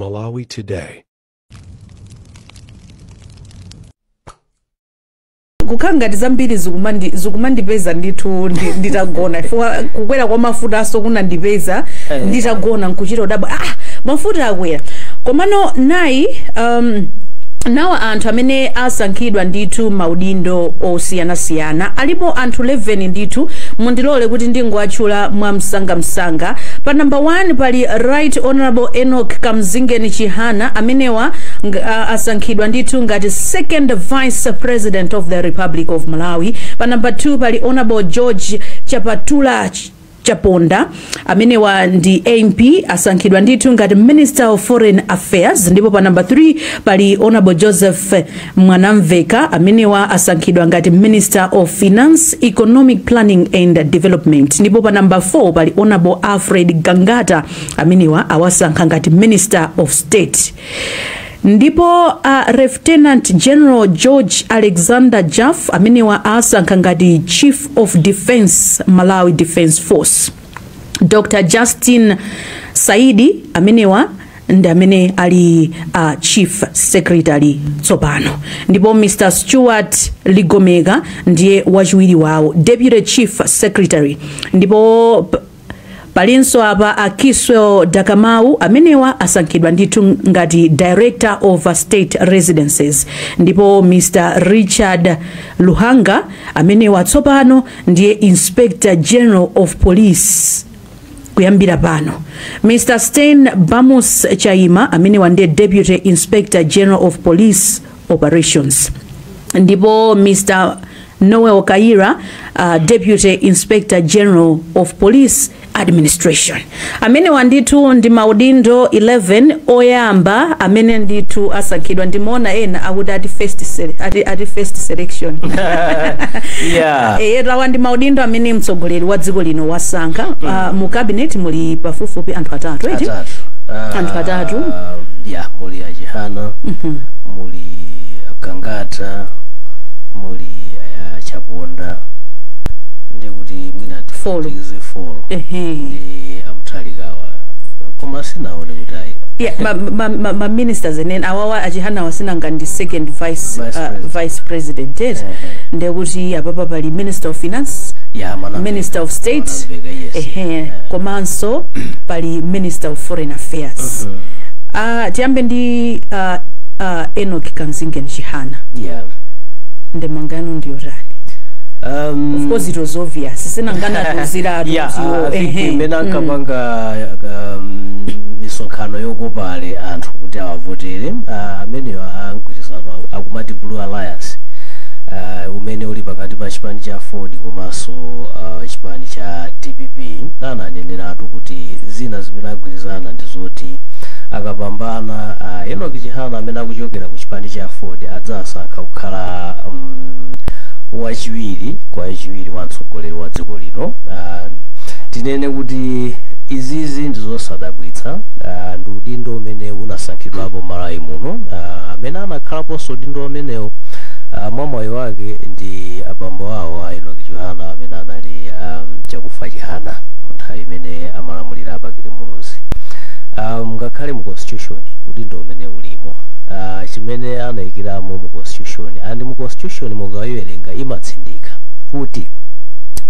Malawi Today. Kukhala ngati zambiri zikumandipeza ndithu nditagona, chifukwa kukwera kwa mafuta aso kunandipeza nditagona, nkuchita kudabwa, ah, mafuta akwera. Komano nayi nawa anthu amene asankhidwa ndithu maudindo osiyanasiyana alipo anthu 11 ndithu. Mundilole kuti ndingoatchula mwamsangamsanga. Pa namba 1 pali Right Honorable Enoch Kamzingeni Chihana. Amenewa asankhidwa ndithu ngati second vice president of the Republic of Malawi. Pa namba 2 pali Honorable George Chapatula Chaponda. Amenewa ndi MP, asankhidwa ndithu ngati Minister of Foreign Affairs. Ndipo pa namba 3 pali Honorable Joseph Mwanamveka. Amenewa asankhidwa ngati Minister of Finance, Economic Planning and Development. Ndipo pa namba 4 pali Honorable Alfred Gangata. Amenewa awasankha ngati Minister of State. Ndipo Lieutenant General George Alexander Jaff, amenewa asankha ngati Chief of Defense, Malawi Defense Force. Dr Justin Saidi, amenewa ndi amene ali Chief Secretary tsopano. Ndipo Mr Stuart Ligomeka ndiye wachiwiri wawo, Deputy Chief Secretary. Ndipo palinso apa a Kiswell Dakamau. Amenewa asankhidwa ndithu ngati Director of State Residences. Ndipo Mr Richard Luhanga, amenewa tsopano ndiye Inspector General of Police kuyambira pano. Mr Stain Bamus Chaima, amenewa ndiye Deputy Inspector General of Police Operations. Ndipo Mr Noel Kaira, Deputy Inspector General of Police Administration. Amene ndithu ndi maudindo 11 oyamba amene ndithu asankhidwa. Ndimaona ena akuti ati first selection. Awa ndi maudindo amene mtsogoleri wa dziko lino wasankha. Mu cabinet muli pafupifupi anthu atatu, eti? Atatu. Anthu atatu. Yeah, muli Achihana, muli Gangata, muli Chaponda, ndikuti mwina Four. tifikize four. Ndi a Mutharikawa, koma sinaone kuti ayi. Yeah, ma ministers enen awawa, Achihana wasinanga ndi second vice, Vice president. Vice president, yes. Ndekuti apapa pali Minister of Finance, Yeah, Mwanamveka. Minister of State, Mwanamveka, yes. Komanso pali Minister of Foreign Affairs. Tiyambe ndi Enoch Kamzingeni Chihana. Ndemanga yanu ndiyotani? Of course it was obvious, sinanganatuziratu. Yeah, I think imene ankapanga misonkhano yokopale anthu kuti awavotere, amenewa amgwirizano akumati Blue Alliance, umene uli pakati pa chipani cha Ford komanso chipani cha DPP, ananeneratu kuti zina zimene agwirizana ndi zoti akapambana, Enoch Chihana amene akuchokera ku chipani cha Ford adzasankha kukhala wachiwiri kwa wachiwiri wa mtsogoleri wa dziko lino. Tinene kuti izizi ndi zosadabwitsa. Ndi udindo umene unasankhidwapo Malawi muno. Amene anakhalaponso udindo umenewo mwa moyo wake ndi abambo awo a Enoch Chihana amene anali Chakufa Chihana nthawi imene amalamulira Abakili Muluzi. Ngakhale mu constitution udindo umene ulimo, chimene anayikiramo mu constitution, and mu constitution mukayiwerenga imatsindika kuti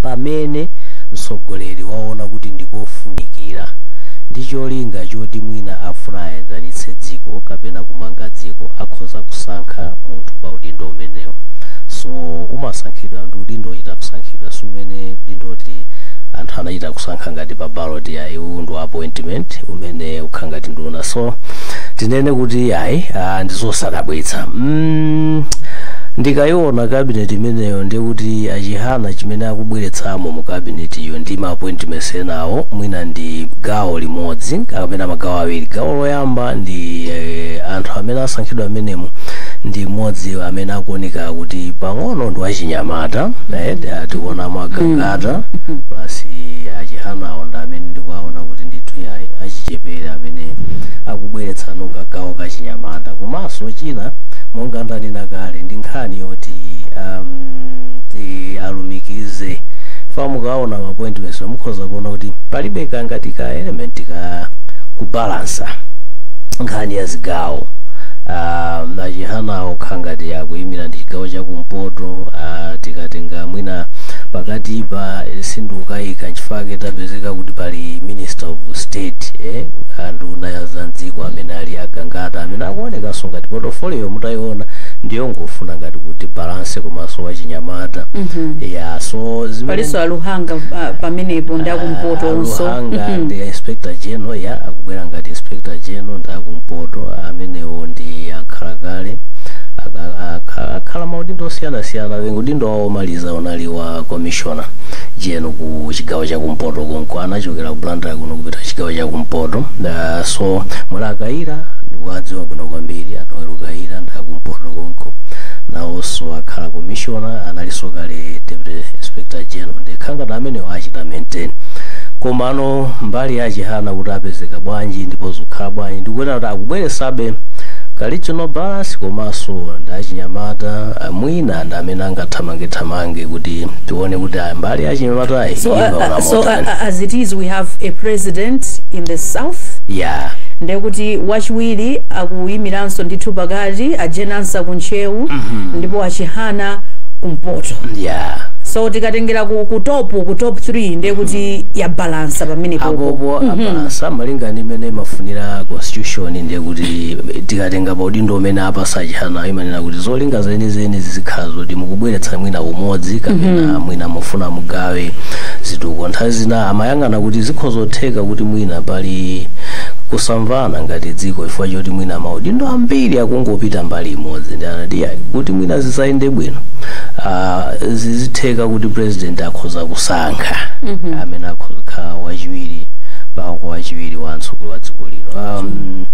pamene mtsogoleri waona kuti ndikofunikira ndi cholinga choti mwina afuna ayanjanitse dziko kapena kumanga dziko, akhoza kusankha munthu pa udindo umenewo. So umasankhidwa ndi udindo ochita kusankhidwa, si umene udindo oti anthu anachita kusankha ngati pa ballot ya iwu, ndi appointment umene ukhala ngati nduna. So tinene kuti ayi, ndizosadabwitsa. Ndikayiona cabinet imeneyo, ndikuti Achihana chimene akubweretsamo mu cabinet iyo ndi ma appointments enawo mwina ndi gawo limodzi kapena magawo awiri. Gawo loyamba ndi anthu amene asankhidwa amenemo ndi mmodzi amene akuoneka kuti pang'ono ndi wachinyamata, tikuonamo Agangata plus Achihanawo ndi amene ndikuwaona kuti ndithu yayi, achichepere amene akubweretsano kagawo kachinyamata. Komanso china, monga ndanena kale, ndi nkhani yoti ti alumikize fa. Mukaona ma appointments mukhoza kuona kuti palibe kangati ka element ka kubalansa. Nkhani ya zigawo, a Chihana okha ngati akuyimira ndi chigawo chakumpoto. Tikatenga mwina pakatipa, sindikukayika nchifukwa tapezeka kuti pali Minister of State, nduna ya za mdziko amene ali Agangata, amene akuonekanso ngati portfolio mutayiona ndiyongofuna ngati kuti balance, komanso wachinyamata. Ya, so zimene Palinso Aluhanga pamenepo ndi akumpotonso. Aluhanga ndi Inspector General, ya, akubwera ngati Inspector General, ndi akumpoto amenewo, ndi akhala kale akhala maudindo osiyanasiyana. Udindo wawo omaliza unali wa Commissioner General ku chigawo chakumpoto konko, anachokera ku Blantyre kuno kupita chigawo chakumpoto. So muli Akayira, ndikuwadziwa bwino kwambiri, a Noel Kayira ndi akumpoto konko, nawonso akhala commissioner, analinso kale Deputy Inspector General. Ndikhangati amenewo achita maintain. Komano mbali ya Chihana kuti apezeka bwanji ndipo zikukhala bwanji, ndikuona kuti akubweresabe ka regional balance, komanso ndi achinyamata, mwina ndi amene angathamangethamange kuti tione kuti mbali ya achinyamatayi So, as it is, we have a president in the south, ndekuti wachiwiri akuyimiranso ndithu pakati, a Jane Ansah kuNtcheu, ndipo aChihana kumpoto. So tikatengera ku top 3, ndekuti ya balansa pamenepopo. Apopo abalansa malinga ndi imene imafunira constitution. Ndiye kuti tikatenga pa udindo umene apasa Chihana, imanena kuti zolinga zenizeni zizikhala zoti mukubweretsa mwina umodzi kapena mwina mufuna mugawe zituko. Nthawi zina amayang'ana kuti zikhozotheka kuti mwina pali kusamvana ngati dziko chifukwa choti mwina maudindo ambiri akungopita mbali imodzi, ndi anati yayi, kuti mwina zisayende bwino, zizitheka kuti president akhoza kusankha amene akhoza kukhala wachiwiri mpaka wachiwiri wa mtsogoleri wa dziko lino.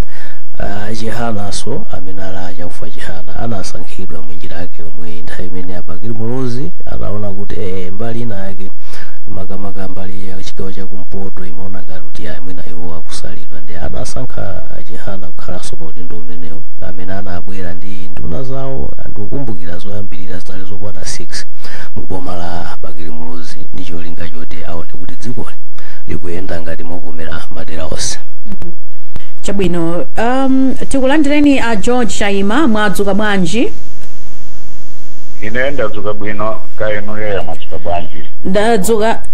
Chihanaso amene ali Chakufwa Chihana anasankhidwa munjira yake yomwe nthawi imene a Bakili Muluzi anaona kuti mbali ina yake, makamaka mbali ya chigawo chakumpoto, imaona ngati kuti ayi, mwina iwo akusalidwa, ndi anasankha Chihana kukhalanso pa udindo umenewu, amene anabwera ndi nduna zawo. Ndikukumbukira zoyambirira zinali zokwana 6 mu boma la Bakili Muluzi, ndi cholinga choti aone kuti dzikoli likuyenda ngati mokomera madera onse. Chabwino, tikulandireni a George Chaima. Mwadzuka bwanji? Ine ndadzuka bwino, kaenuyo mwadzuka bwanji?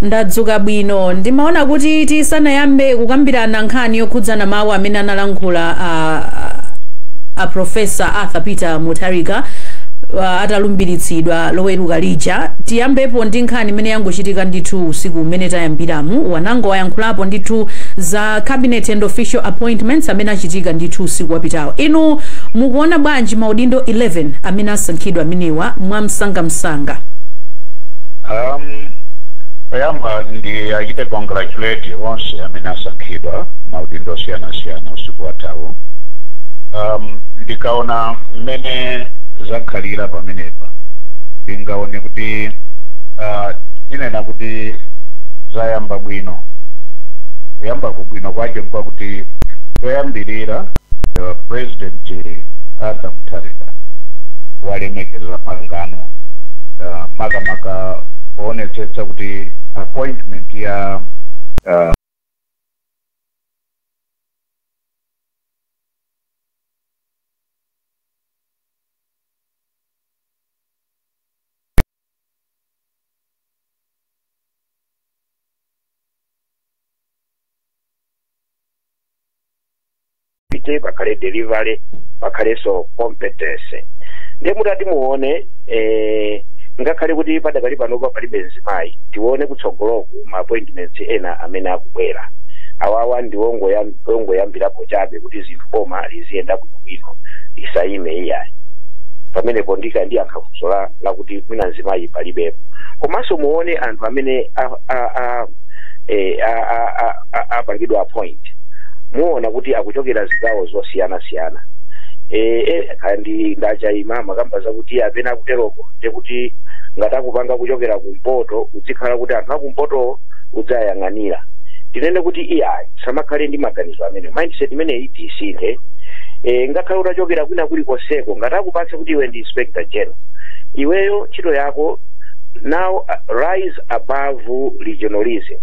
Ndadzuka bwino. Ndimaona kuti tisanayambe kukambirana nkhani yokhudzana mawu amene analankhula a Professor Arthur Peter Mutharika atalumbiritsidwa Loweruka lija, tiyambepo ndi nkhani imene yangochitika ndithu usiku umene tayambiramu. Wanango wayankhulapo ndithu za cabinet and official appointments amene achitika ndithu usiku wapitawo. Inu mukuona bwanji maudindo 11 amene asankhidwa amenewa mwamsangamsanga? Poyamba ndi achite congratulate onse amene asankhidwa maudindo osiyanasiyana usiku wathawu. Ndikaona mmene zakhalira pamenepa, ndingaone kuti tinena kuti zayamba bwino. Kuyamba kubwino kwake nkwakuti poyambirira President Arthur Mutharika walemekeza pangano, makamaka poonetsetsa kuti appointment ya pite pakhale delivery, pakhalenso competence. Ndiye mutati muone, ngakhale kuti padakali panopa palibe mzimayi, tione kutsogoloku ma appointments ena amene akubwera. Awawa ndi ongoyambirapo chabe kuti zinthu koma liziyenda bwinobwino, lisayime iyayi. Pamenepo ndiyankha funso lakuti mwina mzimayi palibepo. Komanso muone anthu amene apangidwa appoint, muona kuti akuchokera zigawo zosiyanasiyana. Kandi ndachayima makamba zakuti apena akuteroko, ndekuti ngati akupanga kuchokera kumpoto, uzikhala kuti anthu akumpoto udzayang'anira. Tinene kuti iyayi, samakhale ndi maganizo amene, mindset imeneyi tisinthe. Ngakhale utachokera kwina kulikonseko, ngati akupatsa kuti iwe ndi Inspector General, iweyo ntchito yako now, rise above regionalism,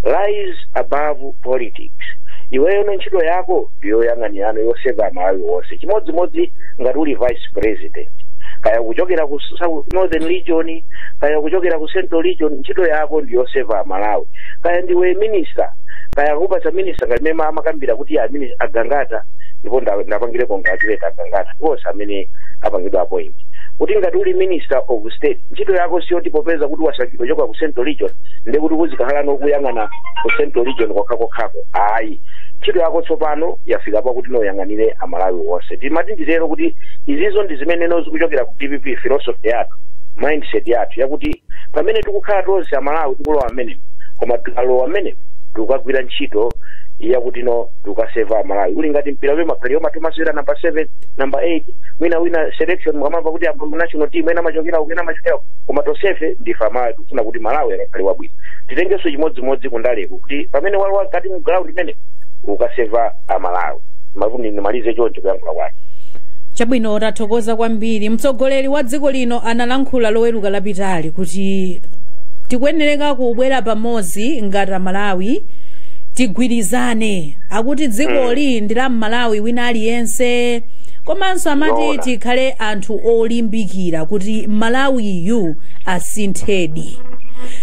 rise above politics. Iweyo no ntchito yako ndiyoyang'anirano, yoseva Malawi wonse. Chimodzimodzi ngati uli vice president, kaya kuchokera ku Northern Region, kaya kuchokera ku Central Region, ntchito yako ndiyoseva Malawi. Kaya ndiwe minister, kaya kupatsa minister, ngati mene amakambira kuti Agangata, ndipo ndapangire congratulate Agangata onse amene apangidwa appoint, kuti ngati uli minister of state, ntchito yako siyoti popeza kuti wasankhidwa choka ku Central Region ndi kuti uzikhala nokuyang'ana ku Central Region kokhakokhako, ayi. Ntchito yako tsopano yafika pakuti noyang'anire Amalawi wonse. Timati nditero kuti izizo ndi zimene zikuchokera ku DPP, philosophy yathu, mindset yathu, yakuti pamene tikukhala tonse Amalawi tikulowa amenemo, koma tikalowa amenemo tikukagwira ntchito yakuti no tikukaseva Amalawi. Uli ngati mpira we makhali yoma timasewera number 7, number 8, mwina wina selection, mukamamva kuti apo national team ena amachokera uku, ena amachokera uku, koma tonsefe ndife Amalawi, tikufuna kuti Malawi akakhale wabwino. Titengenso chimodzimodzi kundaleko, kuti pamene walowa mkati mu ground imene ukaseva Amalawi. Makuti ndimalize choncho kuyankhula kwake. Chabwino, tathokoza kwambiri. Mtsogoleri wa dziko lino analankhula Loweruka lapitali kuti tikuyenereka kubwera pamodzi ngati Amalawi, tigwirizane, akuti dzikoli ndi la Mmalawi wina aliyense, komanso amati Zoona. tikhale anthu olimbikira kuti Malawiyu asinthedi.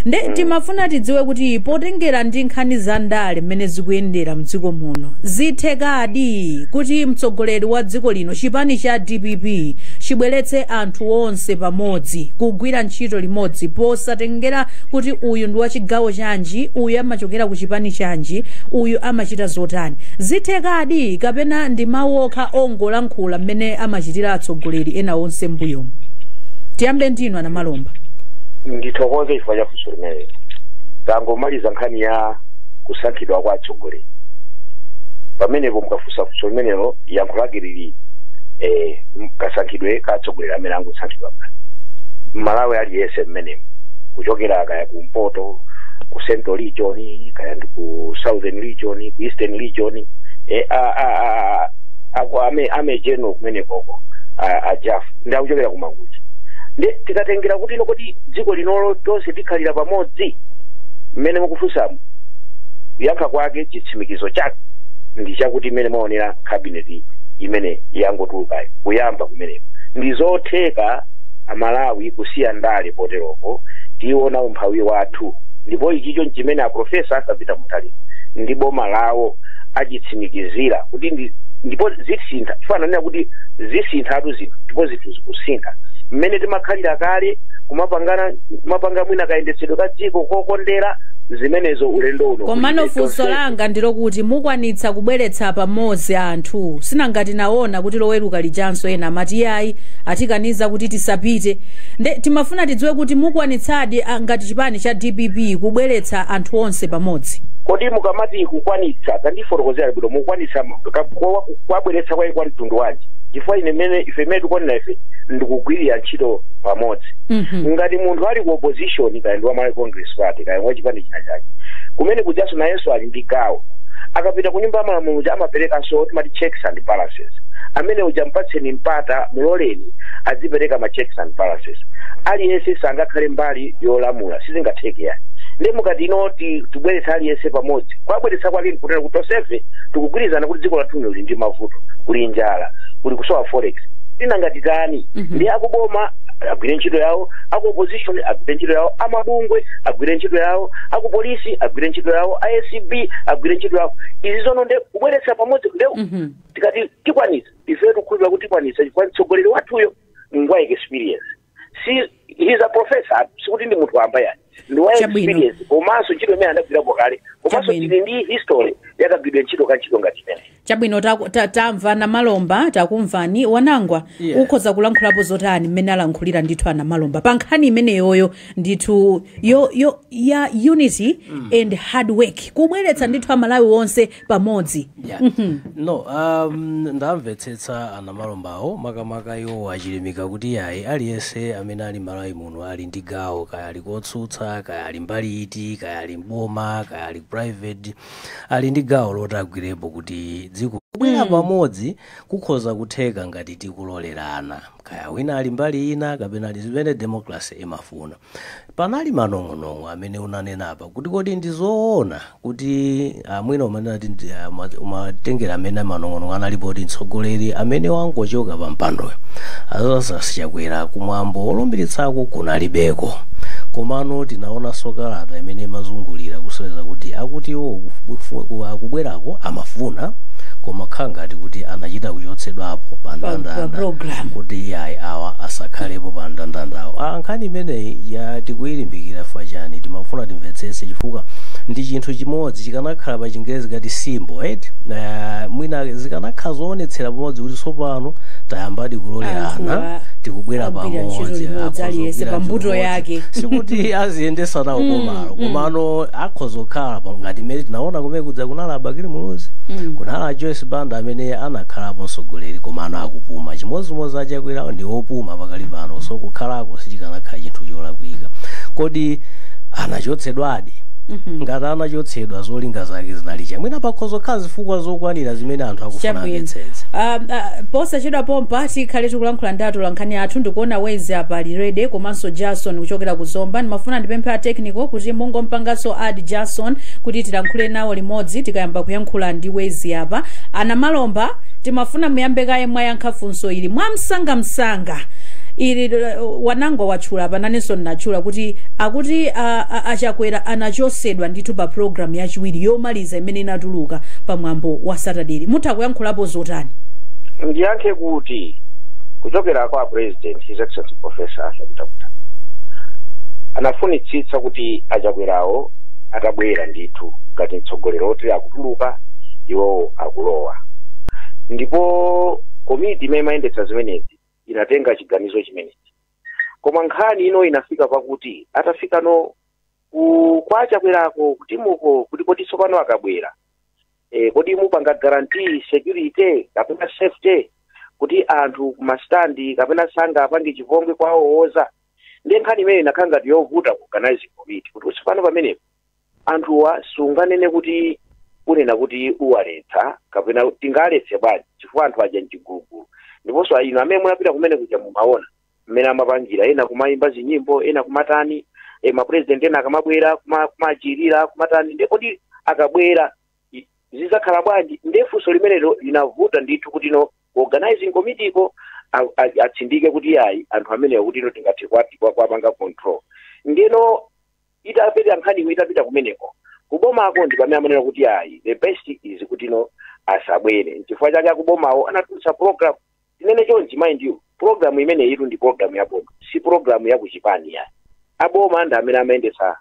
Nde timafuna tidziwe kuti potengera ndi nkhani za ndale mmene zikuyendera mdziko muno, zithekadi kuti mtsogoleri wa dziko lino, chipani cha DPP, chibweretse anthu onse pamodzi kugwira ntchito limodzi, posatengera kuti uyu ndi wa chigawo chanji, uyu amachokera ku chipani chanji, uyu amachita zotani? Zithekadi, kapena ndi mawu okha ongolankhula mmene amachitira atsogoleri ena onse mbuyomu? Tiyambe ndinu, Anamalomba. Ndithokoze chifukwa cha funso limeneli. Tangomaliza nkhani ya kusankhidwa kwa atsogoleri. Pamenepo mukafunsa funso limenelo, yankho lake lili kasankhidwe ka atsogoleri amene angosankhidwa pa Mmalawi aliyense mmenemo, kuchokera kaya kumpoto, ku Central Region, kaya ndi ku Southern Region, ku Eastern Region, aku ame general kumenekoko, ajafu ndi akuchokera ku Manguchi. Ndi tikatengera kuti ino kuti dziko linolo tonse tikhalira pamodzi mmene mukufunsamu, kuyankha kwake, chitsimikizo chake ndi chakuti imene mwaonera cabinet imene yangotulukayo, kuyamba kumeneko, ndi zotheka Amalawi kusiya ndale poteropo, tiona umphawi wathu. Ndipo ichicho nchimene aprofesa asapita Mutharika ndi boma lawo achitsimikizira kuti ndipo zisintha. Tifananira kuti zisinthatu zinthu, ndipo zinthu zikusintha. Mmene timakhalira kale kumapangana, kumapanga mwina kayendetsedwe ka dziko kokondera zimenezo, ulendo uno Komano kulibe. funso langa ndilokuti mukwanitsa kubweretsa pamodzi anthu? Sinangati naona kuti Loweruka lijanso ena amati yayi, atikaniza kuti tisapite. Nde timafuna tidziwe kuti mukwanitsadi ngati chipani cha DPP kubweretsa anthu onse pamodzi? Kodi mukamati kukwanitsa, tandifotokozera bwino, mukwanitsa kwabweretsa kwayi kwa mtundu wanji? Chifukwa ine mene ife mene tikuonera ife ndikugwirira ntchito pamodzi. Ngati munthu ali ku opposition, kaya ndi wa Malawi Congress Party, kaya wa chipani china chake, kumene kujaso nayenso ali ndi gawo. Akapita ku nyumba ya malamulo uja amaperekanso timati checks and balances. Amene uja mpatseni mpata, muloleni azipereka ma checks and balances. Aliyense sangakhale mbali yolamula, sizingatheke yani. Ndi mukati ino tibweretsa aliyense pamodzi, kwabweretsa kwake nkutera kuti tonsefe tikugwirizana kuti dziko lathu lili ndi mavuto, kuli njala, kuli kusowa forex, tinangati tani? Ndi akuboma agwire ntchito yawo, aku opposition agwire ntchito yawo, amabungwe agwire ntchito yawo, akupolisi agwire ntchito yawo, ACB agwire ntchito yawo. Izi zono nde kubweretsa pamodzi nde tikati tikwanitsa, ife tikukhulupirira kuti tikwanitsa, chifukwa mtsogoleri wathuyo ngwa experience. Si he's a professor, sikuti ndi munthu wamba yani, ndi wa experience, komanso ntchito imene anagwirapo kale, komanso tili ndi history yakagwidwa ntchito ka ntchito ngati imene. Chabwino, tamva Namalomba, takumvani. Wanangwa, ukhoza kulankhulapo zotani mmene alankhulira ndithu Anamalomba pa nkhani imeneyoyo ndithu yo ya unity and hard work, kubweretsa ndithu Amalawi onse pamodzi? Yeah. No, ndamvetsetsa Anamalombawo, makamaka iwo achilimika kuti yayi, aliyense amene ali Malawi muno ali ndi gawo, kaya ali kotsutsa, kaya ali mbali iti, kaya ali mboma, kaya ali private, ali ndi gawo loti agwirepo kuti dziko Kubwera pamodzi kukhoza kutheka ngati tikulolerana, kaya wina ali mbali ina kapena ali, zimene democracy imafuna. Panali manong'onong'o amene unanena apa kuti kodi ndizoona kuti mwina umanena kuti umatengera amene manong'onong'o analipo kuti mtsogoleri amene wangochoka pa mpandoyo, a Lazarus Chakwera, kumwambo olumbiritsako kunalibeko. Komano tinaonanso kalata imene imazungulira kusonyeza kuti akuti iwo akubwerako amafuna, koma khala ngati kuti anachita kuchotsedwapo pa pa ndandanda program kuti iyayi, awa asakhalepo pa mndandandawo. Nkhani imeneyi ya tikuyilimbikira chifukwa chani? Timafuna timvetsetse, chifukwa ndi chinthu chimodzi chikanakhala pa Chingerezi ngati symbol, right? Mwina zikanakhala zoonetsera pamodzi kuti tsopano tayambadi kulolerana, Anthuwa tikubwera agwira ntchito pamodzi, limodzi, akhoza aliyense kugwira pa mbuto ntchito yake. limodzi. Sikuti aziyendesanawo komalo, komano akhoza kukhala ngati mmene tinaona kumene kudza kunali a Bakili Muluzi, kunali a Joyce Banda amene anakhalapo mtsogoleri komano akupuma. Chimodzimodzi aChakwerawo ndi opuma pakali pano, so kukhalako sichikanakhala chinthu cholakwika. Kodi anachotsedwadi? Ngati anachotsedwa, zolinga zake zinali chani? Mwina pakhoza kukhala zifukwa zokwanira zimene anthu akufuna Chabwino. amvetsetse. Posachedwa pompa tikhale tikulankhula ndi atolankhani athu. Ndikuona Wezi apa ali ready, komanso Jason kuchokera ku Zomba. Ndimafuna ndipemphe a technical kuti mungompanganso add Jason kuti tilankhule nawo limodzi tikayamba kuyankhula ndi Wezi apa. Anamalomba, timafuna muyambe kaye mwayankha funso ili mwamsangamsanga ili. Wanango watchula apa, nanenso ndinatchula kuti akuti aChakwera anachosedwa ndithu pa program yachiwiri yomaliza imene inatuluka pamwambo wa Saturday. Mutha kuyankhulapo zotani? Ndiyankhe kuti kuchokera kwa President, His Excellency Professor Arthur Peter Mutharika, anafunitsitsa kuti aChakwerawo atabwera ndithu ngati mtsogoleri oti akutuluka, iwowo akulowa, ndipo komiti imene imayendetsa zimenezi inatenga chiganizo chimenechi. Koma nkhani ino inafika pakuti atafikano kwa aChakwerako kutimuko kuti kodi tsopano akabwera, kodi mupanga guarantee security kapena safety kuti anthu kumastandi kapena sanga apange chipongwe kwawowoza? Ndiye nkhani imene inakhala ngati yovuta ku organizing committee kuti tsopano pamenepo anthuwa sunganene kuti unena kuti uwaletsa kapena tingaletse bwanji, chifukwa anthu aja mchigulugulu. Ndiponso inu amene munapita kumene kuja mumaona mmene amapangira, ena kumayimba zinyimbo, ena kumatani, mapresident ena akamabwera kumachirira, kumatani. Ndiye kodi akabwera zidzakhala bwanji? Ndiye funso limenelo linavuta ndithu kuti no organizing committee ko atsindike kuti ayi, anthu amenewo kuti ino tingathe kuwapanga control. Ndiyeno itapita nkhaniyo, itapita kumeneko kubomako, ndi pamene amanena kuti ayi, the best is kuti no asabwere. Nchifukwa chake akubomawo anatulutsa program. Tinene chonchi, mind you, program imene itu ndi program ya boma, si program ya kuchipani ya aboma. Ndi amene amayendetsa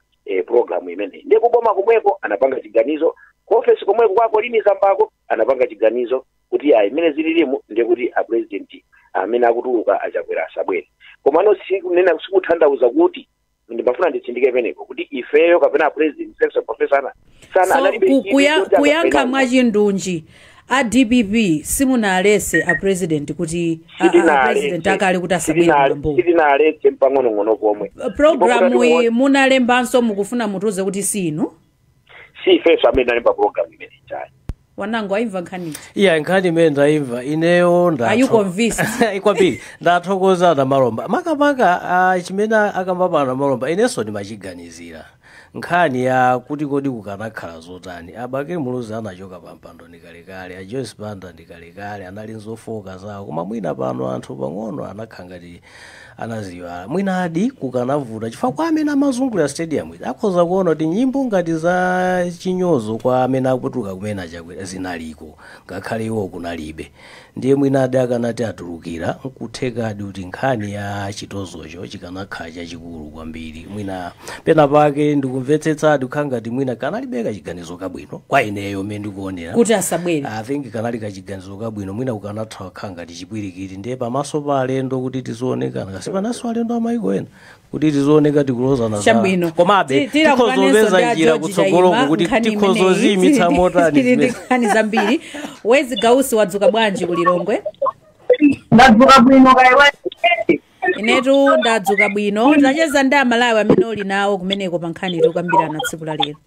program imeneyi. Ndiye kuboma komweko anapanga chiganizo, ku ofesi komweko kwako lini zambako anapanga chiganizo kuti ayi, imene zililimu ndiye kuti a president amene akutuluka aChakwera asabwere. Komano sikunena, sikutanthauza kuti, ndimafuna nditsindike penepo, kuti ifeyo kapena a president professor ana sana So analibe chidwi choti kuyankha akapena mwachindunji, a DPP simunalese a president kuti a president akale kuti asabwere kumwambo? Sitinaletse mpang'onong'ono pomwe. Programu iyi munalembanso, mukufuna mutuze kuti sinu? Si ifenso amene analemba program imene chayi. Wanango, aimva nkhaniyi? Iya, nkhani imene ndayimva ineyo. Are you convinced? Kwambiri. Ndathokoza Anamalomba, makamaka chimene akamba pa Anamalomba inenso ndimachiganizira, nkhani ya kuti kodi kukanakhala zotani. ABakili Muluzi anachoka pa mpando ndikalekale, a Joyce Banda ndikalekale, anali nzofoka zawo, koma mwina pano anthu pang'ono anakhala ngati anaziwala. Mwina adi kukanavuta, chifukwa kwa amene amazungulira stadium izi akhoza kuona kuti nyimbo ngati za chinyozo kwa amene akutuluka kumene aChakwera zinaliko, ngakhale iwo kunalibe. Ndiye mwina adi akanati atulukira, nkuthekadi kuti nkhani ya chitozocho chikanakhala chachikulu kwambiri. Mwina pena pake ndikumvetsetsadi kukhala ngati mwina kanalibe kachiganizo kabwino kwa ineyo mmene ndikuonera. Kuti asabwere. I think kanali kachiganizo kabwino, mwina kukanatha kukhala ngati chipwirikiti. Ndiye pamaso pa alendo kuti tizionekana, kasi pananso alendo amayiko ena, kuti tizioneka tikulozana Chabwino. Komabe tikhozopeza njira kutsogoloko kuti tikhozoziyimitsa motani Tili ndi zimene. nkhani zambiri. Wezi Gausi, wadzuka bwanji kuLilongwe? Ndadzuka bwino, kaiwe? Inetu ndadzuka bwino. Tacheza ndi Amalawi amene uli nawo kumeneko pa nkhani tikukambirana tsiku la lero.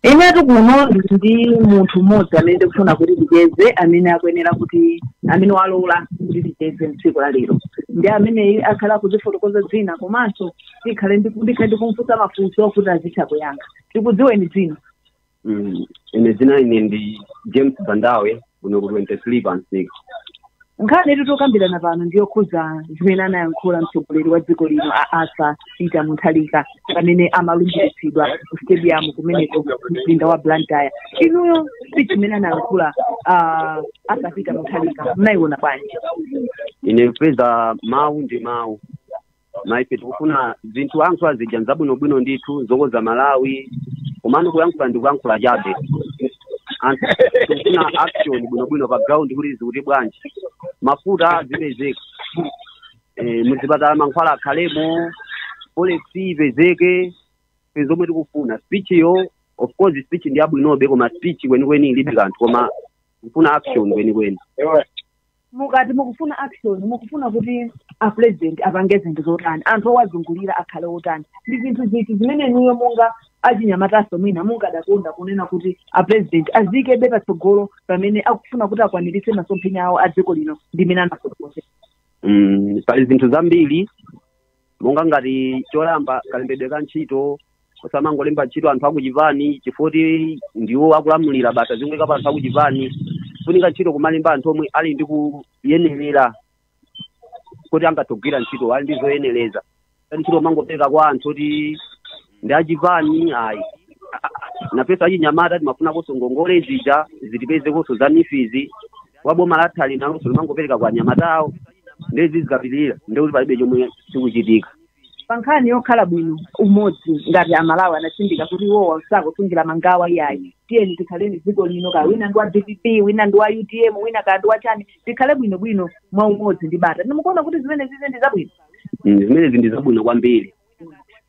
Inetu kuno ndi munthu mmodzi amene ndikufuna kuti ticheze, amene akuyenera kuti, amene walola kuti ticheze mtsiku la lero, ndi ameneyi akhala akudzifotokoza dzina, komanso tikhale ndikhale ndikumfunsa mafunso kuti azitha kuyankha. Tikudziweni dzina. Ine dzina ine ndi James Bandawe, kuno ku 23 pansika. Nkhani yetu tokambirana pano ndiyokhuza zimene anayankhula mtsogoleri wa dziko lino a Arthur Peter Mutharika pamene amalumbiritsidwa ku stadium kumeneko mzinda wa Blantyre. Inuyo speech imene anayankhula Arthur Peter Mutharika mnayiona bwanji? Ine kupeza mawu ndi mawu, maife tikufuna zinthu anthu azidya nzabwinobwino ndithu zokoza Malawi, komano kuyankhula ndi kuyankhula chabe. Anthu tikufuna action bwinobwino pa ground, kuti zikuti bwanji, mafuta azipezeka, muzipatala mankhwala akhalemo, forex ipezeke, zomwe tikufuna. Speech yo, of course speech ndi yabwinobe, koma speech kwenikweni ilibe kanthu, koma kufuna action kwenikweni. Mukati mukufuna action, mukufuna kuti a president apange zinthu zotani, anthu owazungulira akhale otani, ndi zinthu ziti zimene inuyo monga achinyamataso mwina mungadakonda kunena kuti a president azikebe patsogolo pamene akufuna kuti akwaniritse masomphenya awo a dziko lino ndi mene anafotokozera? Pali zinthu zambiri, monga ngati choyamba kalembedwe ka ntchito, osamangolemba ntchito anthu akuchipani chifukwa ndiwo akulamulira basa, zingweka pa anthu akuchipani. Funika ntchito kumalemba anthu omwe ali ndi kuyenerera kuti angathe kugwira ntchito, ali ndi zoyenereza. Ntchito mangopereka kwa anthu kuti ndi achipani, ayi. Nafenso achinyamata timafuna konso ngongole zija zitipezekonso za NEEF zi wa boma lathali nalonso limangopereka kwa anyamatawo, ndezi zikapitirira ndekuti palibe chomwe chikuchitika. Pa nkhani yokhala bwino umodzi ngati Amalawi, anatsindika kuti iwowa sakusungira mangawa iyayi, tiyeni tikhaleni dziko lino, ka wina ndi wa DPP, wina ndi wa UTM, wina ka ndi wa chani, tikhale bwinobwino mwa umodzi ndi bata. Ndimukuona kuti zimene zizi ndi zabwino? Zimenezi ndi zabwino kwambiri,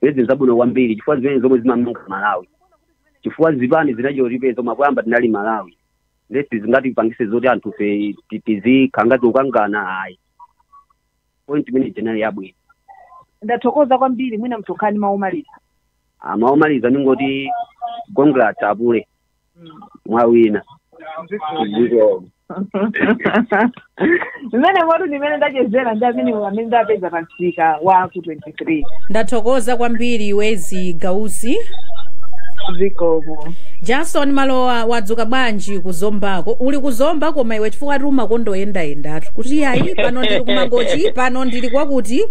zimenezi ndi zabwino kwambiri, chifukwa zimene zomwe zimamanga Malawi, chifukwa zipani zinachotipeza mapoyamba tinali Malawi, ndesi zingatipangise zoti anthu fe tizikhala tikukangana, ayi. Point imene jenali yabwino. Ndathokoza kwambiri. Mwina mtokhani maumaliza. Maumaliza ningoti congrats apule, mwawina. Mmene motu ndimene ndachezera ndi amene ndapeza pa msika wa ku 23. Ndathokoza kwambiri, Wezi Gausi. Zikomo. Jason Malowa, wadzuka bwanji kuzombako? Uli kuzomba koma iwe, chifukwa ti umakondoyendayendatu kuti yayi, pano ndili kumangochi, pano ndili kwakuti.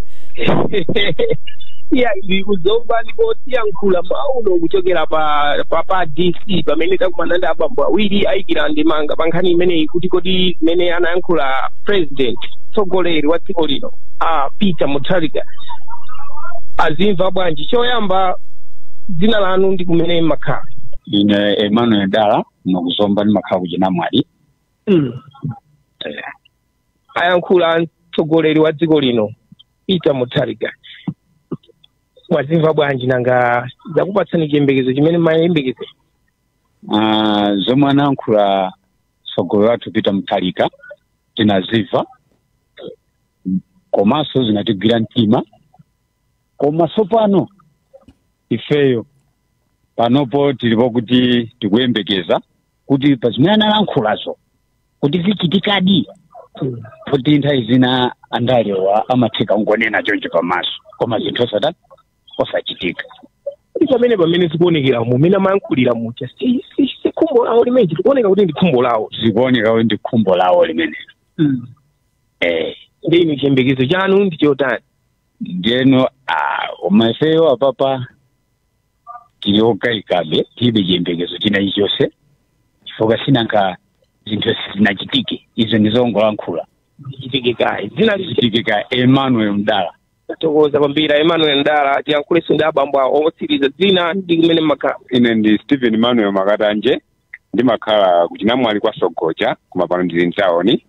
Iya, ndili kuzomba ndipo tiyankhula mauno kuchokera pa DC pamene takumana ndi abambo awiri ayikira ndemanga pa nkhani imeneyi, kuti kodi zimene anayankhula president, mtsogoleri wa dziko lino a Peter Mutharika, azimva bwanji? Choyamba, dzina lanu ndi kumene mmakhala? Ine Emmanuel Dala, nokuzomba, ndimakhala kuchinamwali. Ayankhula mtsogoleri wa dziko lino Peter Mutharika, mwazimva bwanji? Nanga zakupatsani chiyembekezo chimene mayembekeze? Zomwe anayankhula mtsogoleri wathu Peter Mutharika tinazimva, komanso zinatigwira mtima, koma tsopano ifeyo panopo tilipo kuti tikuyembekeza kuti pa zimene analankhulazo kuti zichitikadi, kuti nthawi zina andalewa amatheka ungonena choncho pamaso, koma zinthu osata osachitika. Kuti pamene zikuonekera mumene amayankhulira muja si khumbo lawo limene tikuoneka kuti ndi khumbo lawo? Zikuoneka kuti ndi khumbo lawo limenelo. Ndi inu chiyembekezo chanu ndi chotani? Ndiyeno koma ifeyo apapa tili okayikabe, tilibe chiyembekezo china chilichonse, chifukwa sinanka zinthu sizinachitike, izo ndizongolankhula. Zichitike kayi dzina? Zichitike ka Emmanuel Mdala. Tathokoza kwambiri, Emmanuel Mdala. Tiyankhulenso ndi abambo awo otsiriza, dzina ndi kumene mmakhala. Ine ndi Stephen Emmanuel Makatanje, ndimakhala kuchinamwali kwa Sogoja, koma pano ndili mtawuni.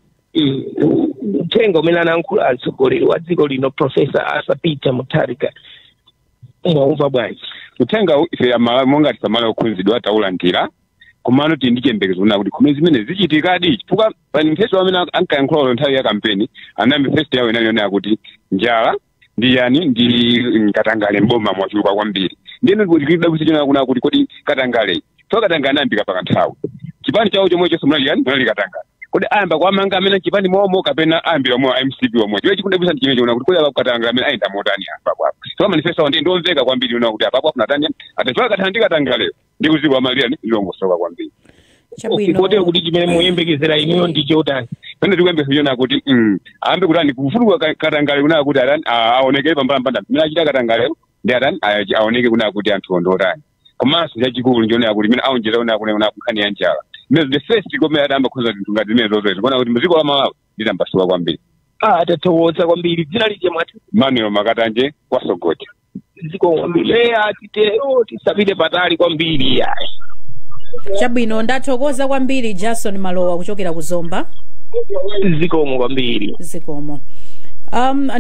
Uthenga umene anayankhula mtsogoleri wa dziko lino Professor Arthur Peter Mutharika mwaumva bwanji? Uthenga ife Amalawi monga tisamale okhunzidwa taulandira, komano tili ndi chiyembekezo kuna kuti kome zimene zichitikadi, chifukwa pa manifesto amene ankayankhula nthawi ya kampeni, ana manifesto yawo inali yonena kuti njala Ndi yani ndi katangale mboma mwachuluka kwambiri. Ndiyeno ndikudabwitsa kuna kuti kodi katangale so katangale anayambika pakanthawi chipani chawo chomwe chonse munali yani munali katangale. Kodi ayamba kwamanga amene chipani momo kapena ayambira omwe MCP omwe? Chiwe chikudabwitsa ndi chimene kuti kodi katangale amene ayenda motani apapo apo. So manifesto ndi ndomveka kwambiri una kuti apapo afunatani atachoka kathandika katangale ndi kuzibwa malira ndilongosoka kwambiri. Chabwino. Kotero kuti chimene muyembekezera inuyo ndi chotani? Pene tikuyembekezera kuti ayambe kutani kufuruka katangale kuna kuti atani aonekere pambalambanda mmene achita katangale ndi atani aoneke kuna kuti anthu ondotani. Komanso chachikulu ndione kuti mmene aonjera una kuna nkhani ya njala mmene the first gome adamba khuza zinthu ngati zimene zozozo kuona kuti mdziko la Malawi lidambasuka kwambiri. Tathokoza kwambiri. Dzina lije mwati? Manuel Makatanje kwa Sogoja. Ziko kwambiri. Atitero tisapite patali kwambiri ayi. Chabwino, ndathokoza kwambiri Jason Malowa kuchokera ku Zomba. Zikomo kwambiri. Zikomo.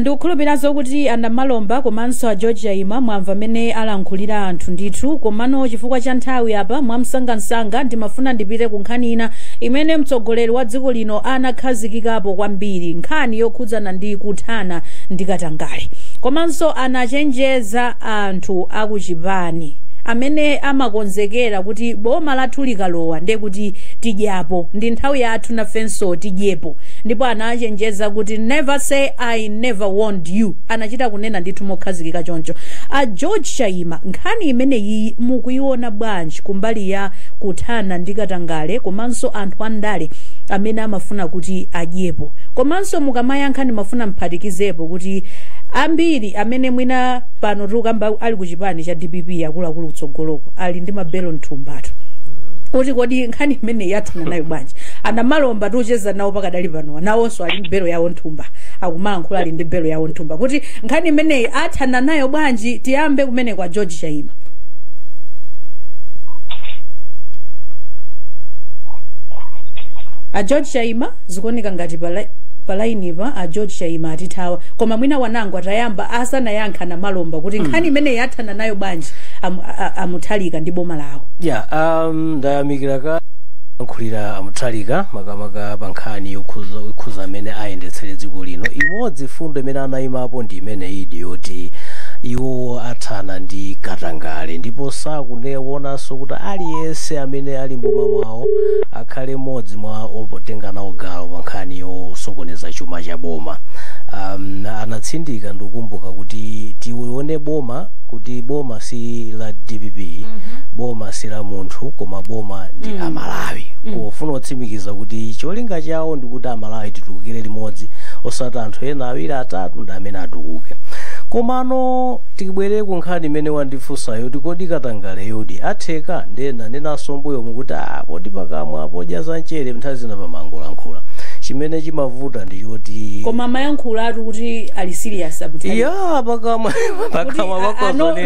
Ndikukhulupirazo kuti anamalomba komanso a George Chaima mwamva amene alankhulira anthu ndithu. Komano chifukwa cha nthawi apa mwamsangamsanga ndimafuna ndipite ku nkhani ina imene mtsogoleri wa dziko lino anakhazikikapo kwambiri, nkhani yokhudzana ndi kuthana ndi katangale. Komanso anachenjeza anthu akuchipani amene amakonzekera kuti boma lathu likalowa ndiye kuti tidyapo, ndi nthawi yathu nafenso tidyepo. Ndipo anachenjeza kuti never say I never warned you. Anachita kunena ndithu mokhazikika choncho. A George Chaima, nkhani imeneyi mukuiona bwanji kumbali ya kuthana ndi katangale komanso anthu andale amene amafuna kuti adyepo? Komanso mukamayankha ndimafuna mphatikizepo kuti ambiri amene mwina pano tikukamba ali kuchipani cha DPP akuluakulu kutsogoloko ali ndi mabelo mthumbatu kuti kodi nkhani imene yathana nayo bwanji? Anamalomba tiucheza nawo pakadali pano nawonso ali ndi belo yawo nthumba, akumalankhula ali ndi belo yawo nthumba kuti nkhani imeneyi athana nayo bwanji? Tiyambe kumene kwa George Chaima. A George Chaima zikuoneka ngati palainipa a George Chaima atithawa, koma mwina wanangu atayamba asanayankha na malomba kuti nkhani imene yathana nayo bwanji amuthalika ndi boma lawo. Ndayamikira ka nkhulira amuthalika makamaka pa nkhani yokhuza amene ayendetsere dziko lino. Imodzi fundo imene anayimapo ndi imene idi yoti iwo athana ndi katangale, ndipo sakuneonanso kuti aliyense amene ali mboma mwawo akhale mmodzi mwa otenga nawo gawo pa nkhani yosokoneza chuma cha boma. Anatsindika ndikukumbuka kuti tione boma kuti boma si la DPP, boma si la munthu, koma boma ndi Amalawi. Kofuna kutsimikiza kuti cholinga chawo ndikuti Amalawi titukire limodzi, osati anthu ena awiri atatu ndi amene atukuke. Komano tikibwere ku nkhani imene wandifunsayo kuti kodi katangale yodi atheka? Ndena nenanso mbuyo mukuti poti pakamwa podya zamchere nthawi zina pamangolankhula. Chimene chimavuta ndi choti koma mayankhula atu kuti ali serious amuthalika. Ya pakamwa pakamwa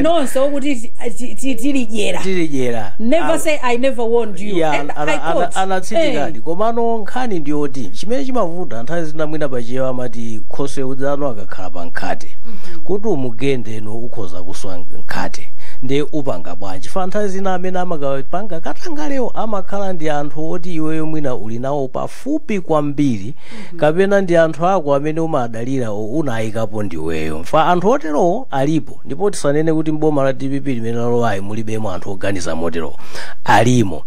nonse okuti tilidyera tilidyera. Never say I never warned you. Anatsindikadi. Komano nkhani ndiyoti chimene chimavuta nthawi zina mwina pachiyewa amati khoswe udzano akakhala pa nkhate kuti umugendeno ukhoza kuswa nkhate ndiye upanga bwanji. Fa nthawi zina amene amakapanga katangalewo amakhala ndi anthu oti iweyo mwina uli nawo pafupi kwambiri, kapena ndi anthu ako amene umadalira unayikapo ndiweyo. Fa anthu oterowo alipo, ndipo tisanene kuti mboma la DPP limene lalowayi mulibemo anthu oganiza moterowo, alimo.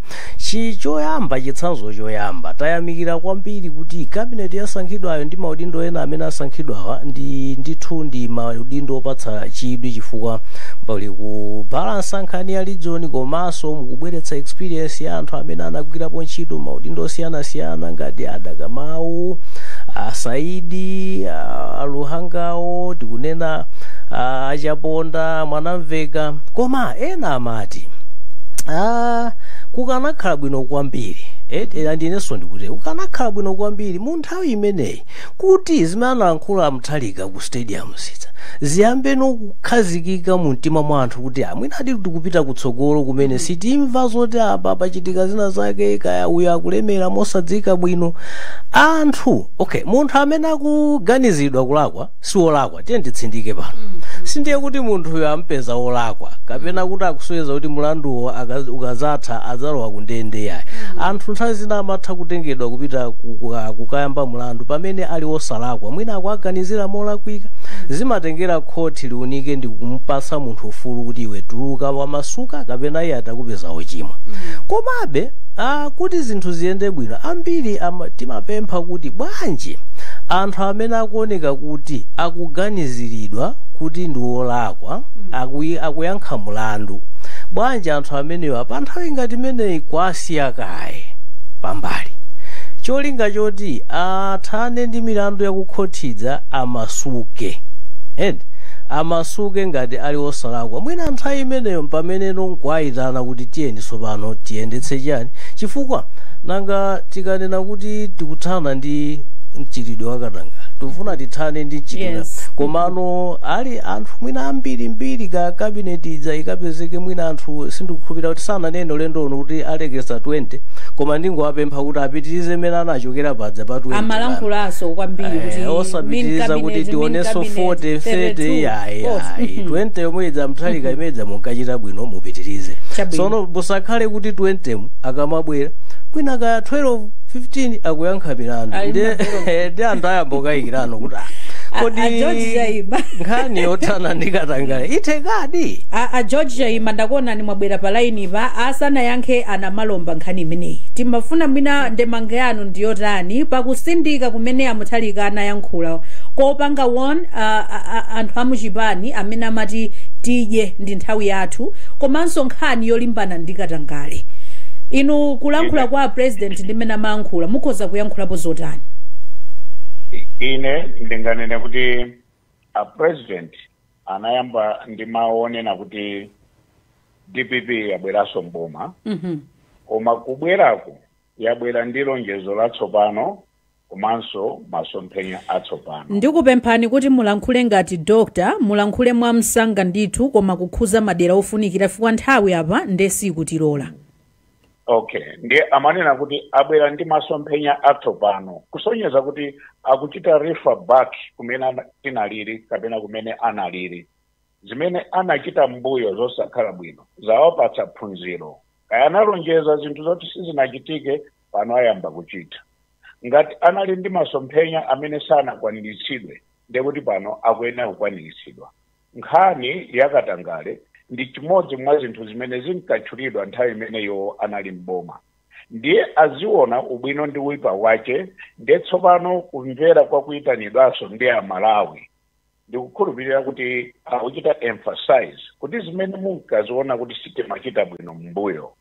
Choyamba chitsanzo choyamba tayamikira kwambiri kuti kabineti yasankhidwayo ndi maudindo ena amene asankhidwawa ndi ndithu ndi maudindo opatsa chidwi, chifukwa pali kubalansa nkhani ya region komanso mukubweretsa experience ya anthu amene anagwirapo ntchito maudindo osiyanasiyana ngati Adakamau, Asaidi, Aluhangawo, tikunena Achaponda, Mwanamveka. Koma ena amati kukanakhala bwino kwambiri andinenso ndikuti kukanakhala bwino kwambiri mu nthawi imeneyi kuti zimene analankhula Mutharika ku stadium sitsa ziyambe nokukhazikika mu mtima mwa anthu kuti amwina ati tikupita kutsogolo kumene sitimva zoti apa pachitika zina zake kaya uyo akulemera mosadzika bwino anthu. Okay, munthu amene akuganizidwa kulakwa siwolakwa, tiye nditsindike pano. Sindiye kuti munthuyo ampeza wolakwa kapena kuti akusonyeza kuti mulanduwo ukazatha adzalowa kundende, yayi. Anthu nthawi zina amatha kutengedwa kupita kukayamba mulandu pamene ali wosalakwa, mwina akuaganizira molakwika. Zimatengera khoti liunike ndi kumpasa munthu ufulu kuti iwe tuluka wamasuka kapena iye atakupeza wochimwa. Komabe kuti zinthu ziyende bwino, ambiri timapempha kuti bwanji anthu amene akuoneka kuti akuganiziridwa kuti ndi wolakwa, akuyankha mulandu, bwanji anthu amenewa pa nthawi ngati imeneyi kwasiya kaye pambali, cholinga choti athane ndi milandu yakukhothidza, amasuke and amasuke ngati ali osalakwa. Mwina nthawi imeneyo pameneno nkuayitana kuti tiyeni tsopano tiyendetse chani, chifukwa nanga tikanena kuti tikuthana ndi mchitidwe wakatangale, tikufuna tithane ndi mchitidwe, komano ali anthu mwina ambirimbiri ka cabinet idza ikapezeke mwina anthu, sindikukhulupirira kuti sananene ulendo uno kuti alekesa 20, koma ndingowapempha kuti apitirize mmene anachokera padza pa 20. Amalankhulaso kwambiri kuti osapitiriza kuti tionenso 40, 30, yayi, yayi, 20 yomwe idza Mutharika imedza munkachita bwino, mupitirize. Chabwino. Tsono musakhale kuti 20 mu akamabwera mwina kaya 12, 15 akuyankha milandu, Ali ndi anthu ayamba kukayikirano kuti ah, kodi A George Chaima. nkhani yothana ndi katangale ithekadi? A George Chaima, ndakuonani mwabwera pa line pa. Asanayankhe anamalomba nkhani imeneyi, timafuna mwina ndemanga yanu ndiyotani pakusindika kumene aMutharika anayankhula kopanga one anthu amuchipani amene amati tidye ndi nthawi yathu, komanso nkhani yolimbana ndi katangale? Inu kulankhula kwa president ndi mmene amayankhula, mukhoza kuyankhulapo zotani? Ine ndinganene kuti a president anayamba ndi mawu onena kuti DPP yabweranso mboma, koma kubwerako yabwera ndi lonjezo latsopano komanso masomphenya atsopano. Ndikupemphani kuti mulankhule ngati doctor, mulankhule mwamsanga ndithu, koma kukhuza madera ofunikira, chifukwa nthawi apa ndesikutilola. Okay, ndiye amanena kuti abwera ndi masomphenya atsopano, kusonyeza kuti akuchita refer back kumene tinaliri kapena kumene analiri. Zimene anachita mbuyo zosakhala bwino zawapatsa phunziro. Kaya analonjeza zinthu zoti sizinachitike, pano ayamba kuchita. Ngati anali ndi masomphenya amene sanakwaniritsidwe, ndekuti pano akuyenera kukwaniritsidwa. Nkhani yakatangale ndi chimodzi mwa zinthu zimene zinkatchulidwa nthawi imeneyo anali mboma, ndiye aziona ubwino ndi uyipa wache. Ndiye tsopano kumvera kwa kuyitanidwanso ndi Amalawi, ndikukhulupirira kuti akuchita emphasize kuti zimene munkaziona kuti sitimachita bwino mbuyo,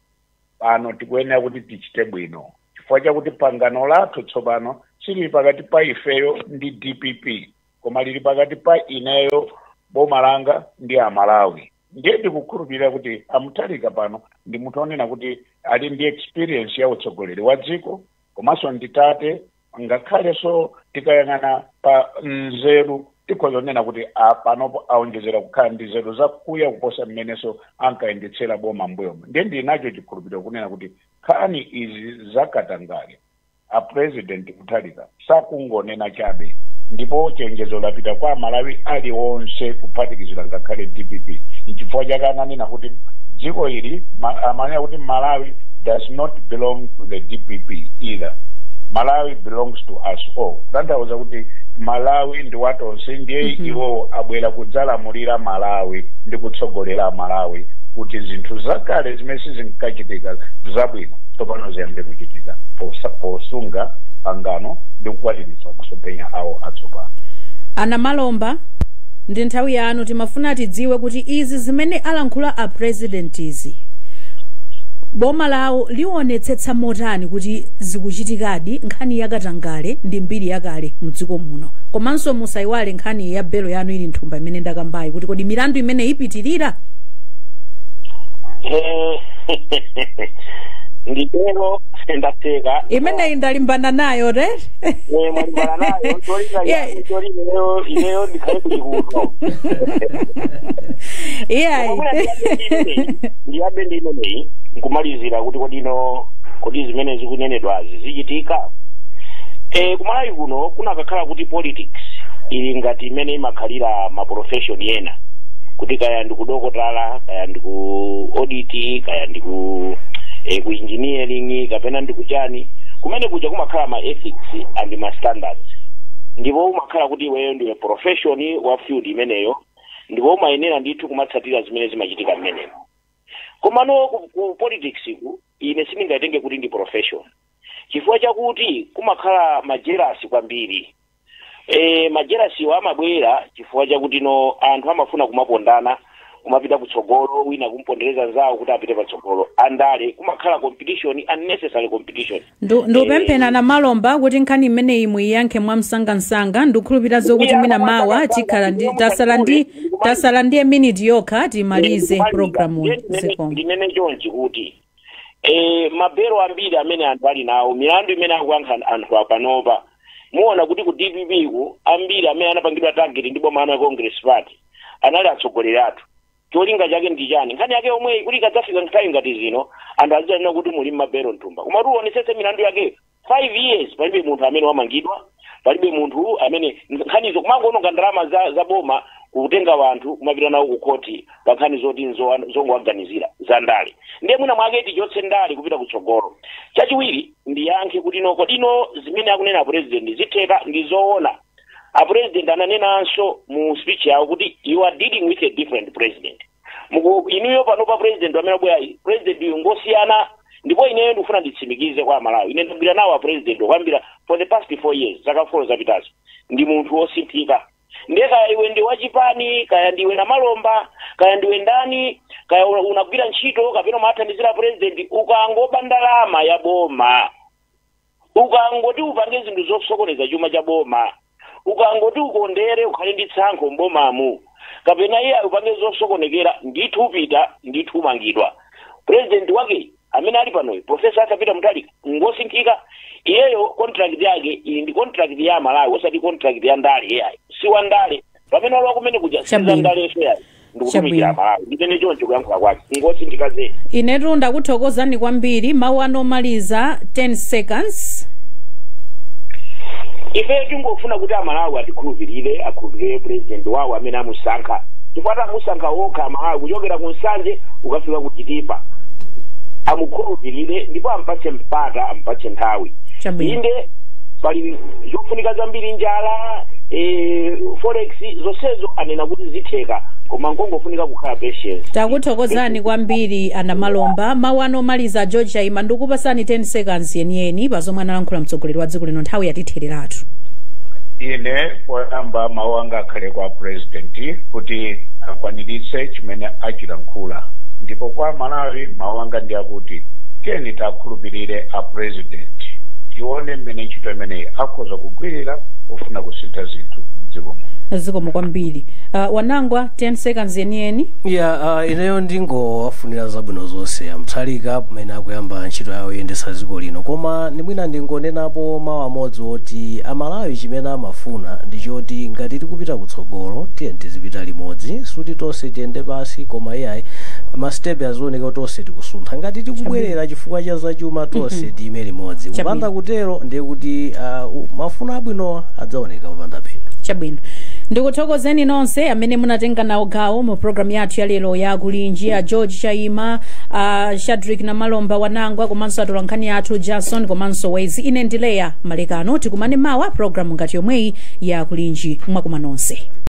pano tikuyenera kuti tichite bwino, chifukwa chakuti pangano lathu tsopano silili pakati pa ifeyo ndi DPP, koma lili pakati pa ineyo, boma langa ndi Amalawi. Ndiye ndikukhulupirira kuti aMutharika pano ndi munthu onena kuti ali ndi experience ya utsogoleri wa dziko, komanso nditate. Ngakhalenso tikayang'ana pa nzeru, tikhoza kunena kuti panopo aonjezera kukhala ndi nzeru zakuya kuposa mmenenso ankayendetsera boma mbuyomo. Ndiye ndili nacho chikhulupiriro kunena kuti nkhani izi zakatangale, a President Mutharika sakungonena chabe, ndipo chenjezo lapita kwa Amalawi aliwonse, kuphatikizira ngakhale DPP. Nchifukwa chake ananena kuti dziko ili amanena kuti Malawi does not belong to the DPP either, Malawi belongs to us all, kutanthauza kuti Malawi ndi watonse. Ndiye iwowo abwera kudzalamulira Malawi ndi kutsogolera Malawi kuti zinthu zakale zimene sizinkachitika zabwino tsopano ziyambe kuchitika, posunga pangano ndi kukwaniritsa masomphenya awo atsopano. Anamalomba, ndi nthawi yanu. Timafuna tidziwe kuti izi zimene alankhula a president izi, boma lawo liwonetsetsa motani kuti zikuchitikadi? Nkhani yakatangale ndi mbiri yakale mdziko muno. Komanso musayiwale nkhani ya belo yanu ili nthumba imene ndakambayi, kuti kodi milandu imene ipitirira? Nditero, ndaseka. Imeneyi ndalimbana nayo re. Mwalimbana nayo, cholinga cholinga ineyo ndikhale kuchikuno. Ndiyambe ndi imeneyi nkumalizira kuti kodino kodi zimene zikunenedwazi zichitika? Kumalawi kuno kunakakhala kuti politics ili ngati imene imakhalira ma profession ena. Kuti kaya ndi kudokotala, kaya ndi ku audit, kaya ndi ku engineering, kapena ndi kuchani, kumene kuja kumakhala ma ethics and ma standards, ndipo umakhala kuti iweyo ndiwe profession wa field imeneyo, ndipo umayenera ndithu kumatsatira zimene zimachitika mmenemo. Komano ku politics ku ine sindingatenge kuti ndi profession, chifukwa chakuti kumakhala ma jealousy kwambiri. Ma jealousywo amabwera chifukwa chakuti no anthu amafuna kumapondana, kumapita kutsogolo, wina kumpondereza nzawo kuti apite patsogolo. Andale kumakhala competition, unnecessary competition. Ndikupemphera na Malomba kuti nkhani imeneyi muyiyankhe mwamsangamsanga. Ndikukhulupirira zokuti mwina mawa tikhala ndi tasala ndi minute yokha timalize programu. Zikomo. Ndinene chonchi kuti mabelo ambiri amene anthu ali nawo, milandu imene akuyankha anthu apanopa, muona kuti ku DPP ku ambiri amene anapangidwa target ndi boma ya Congress Party anali atsogoleri athu. Cholinga chake ndi chani? Nkhani yake yomweyi, kuti ikadzafika nthawi ngati zino anthu azidzanena kuti muli mmabelo mthumba. Koma tiuonesese milandu yake 5 years, palibe munthu amene wamangidwa, palibe munthu amene nkhanizo kumangoononga ndalama za boma kutenga wanthu kumapita nawo ku khoti pa nkhani zoti zongowaganizira za ndale. Ndiye mwina mwake tichotse ndale kupita kutsogolo. Chachiwiri, ndiyankhe kuti no, kodino zimene akunena president zitheka? Ndi zoona. A president ananenanso mu speech yawo kuti you are dealing with a different president. Muku inuyo pano pa president amene abwera, president uyu ngosiyana. Ndipo ineyo ndikufuna nditsimikize kwa Malawi, ine ndagwira nawo a president kuyambira for the past 4 years, zaka 4 zapitazo, ndi munthu wosinthika. Ndiye kaya iwe ndi wachipani, kaya ndiwe na Malomba, kaya ndiwe ndani, kaya unagwira ntchito kapena umathandizira president, ukangoba ndalama ya boma, ukangoti upange zinthu zosokoneza chuma cha boma, ukangoti ukondere, ukhale ndi tsankho mbomamu, kapena iye upange zosokonekera, ndithu upita, ndithu umangidwa. President wake amene ali panoyo, Professor Arthur Peter Mutharika, ngosinthika. Iyeyo contract yake ili ndi contract ya Malawi, osati contract ya ndale. Iyayi, si wa ndale. Pamene walowa kumene kuja si za ndaleso yayi, ndikutumikira Malawi. Ndimene choncho kuyankhula kwake ngosinthika zedi. Inetu ndakuthokozani kwambiri. Mawu ano omaliza, 10 seconds. Ife tingofuna kuti Amalawi atikhulupirire, akhulupirire president wawo amene amusankha, chifukwa amusankha wokha Amalawi kuchokera ku Nsanje ukafika ku Chitipa. Amukhulupirire ndipo ampatse mpata, ampatse nthawi. Inde, pali zofunika zambiri, njala, forex, zonsezo anena kuti zitheka, koma nkongofunika kukhala patience. Takuthokozani kwambiri ana Malomba. Mawu ano omaliza, George Chaima, ndikupasani 10 seconds yeniyeni pa zomwe analankhula mtsogoleri wa dziko lino. Nthawi yatithereratu. Ine poyamba mawu anga akhale kwa president kuti akwaniritse chimene achilankhula, ndipo kwa Malawi mawu anga ndi akuti tiyeni takhulupirire a president, tione mmene ntchito imeneyi akhoza kugwirira pofuna kusintha zinthu mdziko muno. Zikomo kwambiri. Wanangwa, 10 seconds yeniyeni. Ya, ineyo ndingowafunira zabwino zonse amthalika pamene akuyamba ntchito yawo yoyendetsa dziko lino. Koma ndimwina ndingonenapo mawu amodzi oti Amalawi chimene amafuna ndi choti ngati tikupita kutsogolo, tiye tizipita limodzi, suti tonse tiyende pasi, koma iyayi, ma steps azioneka kuti tonse tikusuntha. Ngati tikubwerera chifukwa cha zachuma, tonse tiyime limodzi. Kupanda kutero ndiye kuti mafuno abwino adzaoneka kupanda phindu. Chabwino, ndikuthokozeni nonse amene munatenga nawo gawo mu programu yathu ya lero ya Kulinji, a George Chaima, a Shadrick na Malomba, Wanangwa, komanso atolankhani athu Jason komanso Wezi. Ine ndileya Malekano. Tikumane mawa programu ngati yomweyi ya Kulinji. Mwakuma nonse.